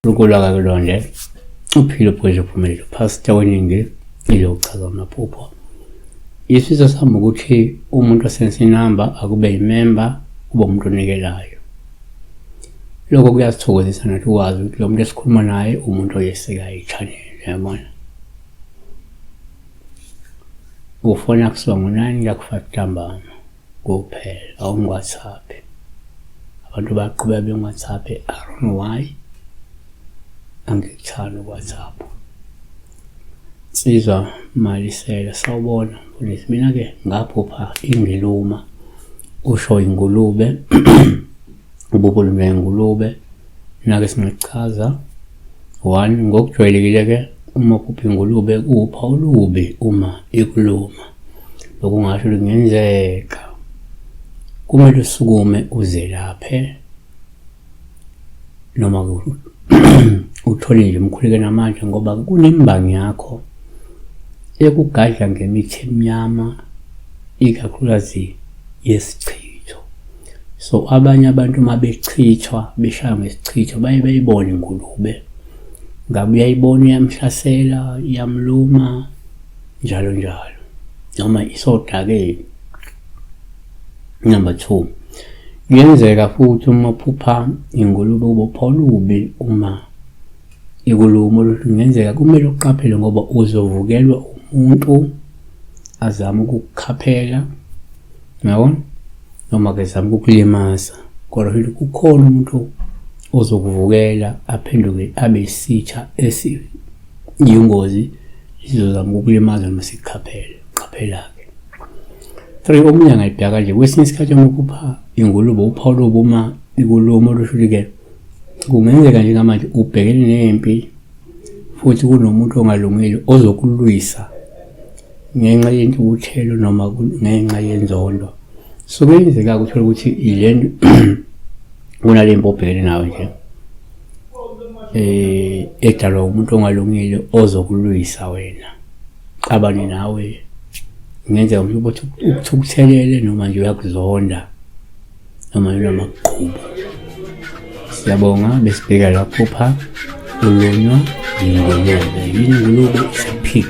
Ukulwa kakulonde uphilo phuzu uphumelelo pastor weningi ilochaza amaphupho. Isifiso sami ukuthi umuntu osense inamba akube yimemba kube umuntu onikelayo. Lokho kuyasithokozisa nathi ukwazi ukuthi lo muntu esikhuluma naye umuntu oyesekayo i-channel yabona. Ufona kusuka ngo-9 kuya ku-5 ntambama kuphela awungi-WhatsApp. Abantu bayaqhubeka bengi-WhatsApp I don't know why. Angikuthandi uku-WhatsApp. Nsizwa Malisela, sawubona mfundisi. Mina-ke ngaphupha ingiluma usho ingulube ububulume ingulube nake singachaza one ngokujwayelekile-ke uma uphupha ingulube kuwuphawu olubi uma ikuluma lokungasho kungenzeka kumele usukume uzelaphe noma uthole nje umkhuleko namandla ngoba kunembangi yakho ekugadla ngemithi emnyama ikakhulukazi yesichitho. So abanye abantu uma bechithwa beshaywa ngesichitho baye beyibone ingulube, ngabe uyayibona iyamhlasela iyamluma njalo njalo noma isodakeni. Number 2, kuyenzeka futhi uma uphupha ingulube ubopha olubi uma ikuluma oluthi kungenzeka kumele uqaphele ngoba uzovukelwa umuntu azame ukukukhaphela yabona noma ke zama ukukulimaza kodwa futhi kukhona umuntu ozokuvukela aphenduke abe isitha esiyingozi sizozama ukukulimaza noma sikukhaphele. Qaphela-ke. 3 omunye angayibheka kanje kwesinye isikhathi uma uphupha ingulube uphawu lobu uma ikuluma olusho ukuthi-ke kungenzeka njengamanje ubhekene nempi futhi kunomuntu ongalungile ozokulwisa ngenxa yentukuthelo noma ngenxa yenzondo. So kuyenzeka uthole ukuthi ile kunale mpi obhekene nayo nje eh edalwa umuntu ongalungile ozokulwisa wena xabane nawe kungenzeka umuntu ukuthi ukuthukuthelele noma nje uyakuzonda noma unamaqhubu. Siyabonga besibheka laphupha ulunywa yingulube. Yini ingulube? It's a pig.